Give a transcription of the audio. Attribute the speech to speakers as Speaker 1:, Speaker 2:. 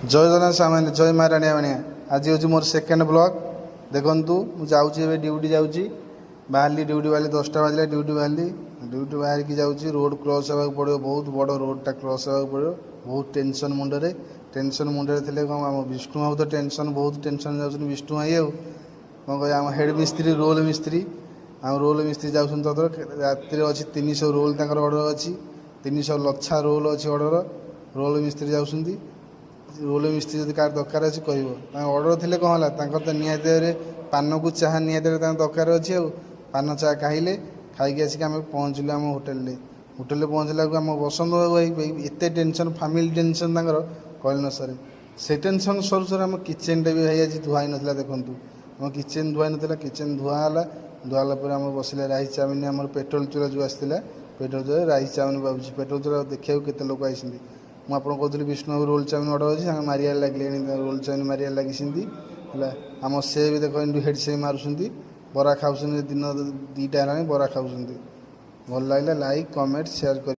Speaker 1: ଜୟ ଜଗନ୍ନାଥ ସାଙ୍ଗମାନେ, ଜୟ ମା ରାଣିଆ ବାଣିଆ। ଆଜି ହେଉଛି ମୋର ସେକେଣ୍ଡ ବ୍ଲଗ୍। ଦେଖନ୍ତୁ, ମୁଁ ଯାଉଛି ଏବେ ଡ୍ୟୁଟି ଯାଉଛି। ବାହାରିଲି ଡ୍ୟୁଟି, ବାହାରିଲି 10ଟା ବାଜିଲା। ଡ୍ୟୁଟି ବାହାରିଲି, ଡ୍ୟୁଟି ବାହାରିକି ଯାଉଛି। ରୋଡ଼ କ୍ରସ୍ ହେବାକୁ ପଡ଼ିବ, ବହୁତ ବଡ଼ ରୋଡ଼ଟା କ୍ରସ୍ ହେବାକୁ ପଡ଼ିବ। ବହୁତ ଟେନସନ୍ ମୁଣ୍ଡରେ, ଟେନସନ୍ ମୁଣ୍ଡରେ ଥିଲେ କ'ଣ, ଆମ ବିଷ୍ଣୁ ବାବୁ ତ ଟେନସନ୍, ବହୁତ ଟେନସନ୍ ଯାଉଛନ୍ତି ବିଷ୍ଣୁ ଭାଇ। ଆଉ କ'ଣ କହିବା, ଆମ ହେଡ଼୍ ମିସ୍ତ୍ରୀ, ରୋଲ୍ ମିସ୍ତ୍ରୀ, ଆମ ରୋଲ୍ ମିସ୍ତ୍ରୀ ଯାଉଛନ୍ତି ତଦର। ରାତିରେ ଅଛି 300 ରୋଲ୍ ତାଙ୍କର ଅର୍ଡ଼ର ଅଛି, 300 ଲଛା ରୋଲ୍ ଅଛି ଅର୍ଡ଼ର। ରୋଲ୍ ମିସ୍ତ୍ରୀ ଯାଉଛନ୍ତି। ରୋଲ୍ ମିସ୍ତ୍ରୀ ଯଦି କାହାର ଦରକାର ଅଛି କହିବ। ତାଙ୍କ ଅର୍ଡ଼ର ଥିଲେ କ'ଣ ହେଲା, ତାଙ୍କର ତ ନିହାତି ଭାବରେ ପାନକୁ ଚାହା ନିହାତି ଭାବରେ ତାଙ୍କ ଦରକାର ଅଛି। ଆଉ ପାନ ଚାହା ଖାଇଲେ, ଖାଇକି ଆସିକି ଆମେ ପହଞ୍ଚିଲୁ ଆମ ହୋଟେଲରେ। ହୋଟେଲରେ ପହଞ୍ଚିଲାକୁ ଆମ ବସନ୍ତ ବାବୁ ଭାଇ ଏତେ ଟେନସନ୍, ଫ୍ୟାମିଲି ଟେନସନ୍ ତାଙ୍କର କହିଲେ ନ ସରେ। ସେ ଟେନସନ୍ ସରୁ ସରୁ ଆମ କିଚେନଟା ବି ଭାଇ ଆଜି ଧୁଆ ହେଇନଥିଲା। ଦେଖନ୍ତୁ, ଆମ କିଚେନ ଧୁଆ ହେଇନଥିଲା, କିଚେନ ଧୁଆ ହେଲା। ଧୁଆ ହେଲା ପରେ ଆମର ବସିଲେ ରାଇସ୍ ଚାଉମିନ। ଆମର ପେଟ୍ରୋଲ ଚୁଲା ଯେଉଁ ଆସିଥିଲା, ପେଟ୍ରୋଲ ଚୁଲା ରାଇସ୍ ଚାଉମିନ ପାଉଛି। ପେଟ୍ରୋଲ ଚୁଲା ଦେଖିବାକୁ କେତେ ଲୋକ ଆଇଛନ୍ତି। ମୁଁ ଆପଣଙ୍କୁ କହୁଥିଲି, ବିଷ୍ଣୁ ବାବୁ ରୋଲ୍ ଚାଉମିନ ଅର୍ଡ଼ର ଅଛି, ତାଙ୍କ ମାରିବାରେ ଲାଗିଲେଣି, ରୋଲ୍ ଚାଉମିନ ମାରିବାରେ ଲାଗିଛନ୍ତି। ହେଲା, ଆମ ସେ ବି ଦେଖ, ଏମିତି ହେଡ଼ ସେ ମାରୁଛନ୍ତି, ବରା ଖାଉଛନ୍ତି। ଦିନ 2ଟା ହେଲାଣି, ବରା ଖାଉଛନ୍ତି। ଭଲ ଲାଗିଲା ଲାଇକ୍, କମେଣ୍ଟ, ସେୟାର କରି।